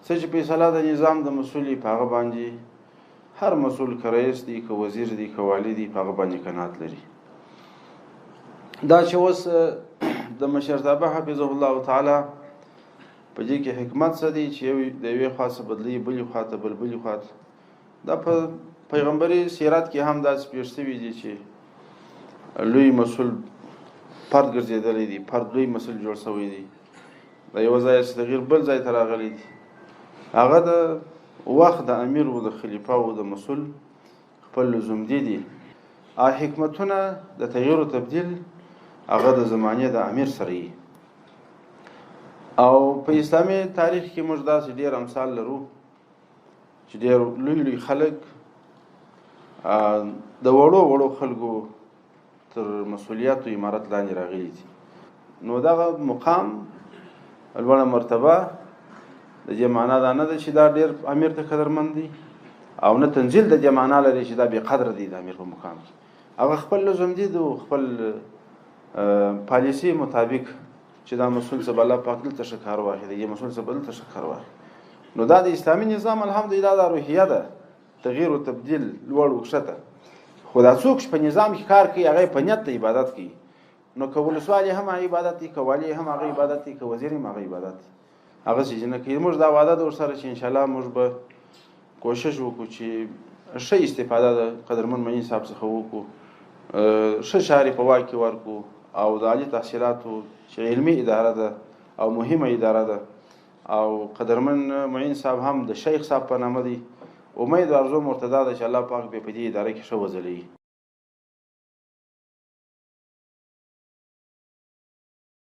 څه چې فیصله د نظام د مسؤلي په هغه باندې هر مسؤل که رئیس دی، که وزیر دی، که والي دی، په هغه باندې قناعت لري. دا چې اوس د مشرتابه حفظه الله تعالی په دې کې حکمت څه دی چې یو د یوې خوا څخه بدلوي بلې خوا ته، بل بلې خوا ته، دا په پیغمبري سیرت کې هم داسې پېښ شوي دي چې لوی مسؤل فرد ګرځېدلی دی، فرد لوی مسؤل جوړ شوی دی، د یو ځای څخه تغیر بل ځای ته راغلی دی. هغه د وخت د امیر او د خلیفه او د مسؤل خپل لزوم دي دي. حکمتونه د تغییر او تبدیل هغه د زمانې د امیر سره وي. او په اسلامي تاریخ کې موږ داسې ډېر امثال لرو چې ډېر لوی لوی خلک د وړو وړو خلکو تر مسؤلیت او امارت لاندې راغلي دي. نو دغه مقام لوړه مرتبه د دې معنا دا نه ده چې دا ډېر امیر ته قدرمن دی، او نه تنزیل د دې معنا لري چې دا بې قدره دی د امیر په مقام کې. هغه خپل لزوم دی د خپل پالیسي مطابق چې دا مسؤل څه الله پاک دلته ښه کار واخلي، دې مسؤل څه بل ته ښه کار واخلي. نو دا د اسلامي نظام الحمدلله دا روحیه ده، تغییر او تبدیل لوړ او کښته. خو دا څوک چې په نظام کې کار کوي هغه په نیت د عبادت کوي. نو که ولسوال هم هغه عبادت دی، که والي هم هغه عبادت دی، که وزیر هم هغه عبادت دی، هغه څه چې نه کوي. موږ دا وعده ده ورسره چې انشاءالله موږ به کوشش وکړو چې ښه استفاده د قدرمن معین صاحب څخه وکړو، ښه چارې په واک کې ورکړو، او د عالي تحصیلاتو چې علمي اداره ده او مهمه اداره ده، او قدرمن معین صاحب هم د شیخ صاحب په نامه دی، امید ارزو مو ورته دا ده چې الله پاک به په دې اداره کې ښه وځلوي.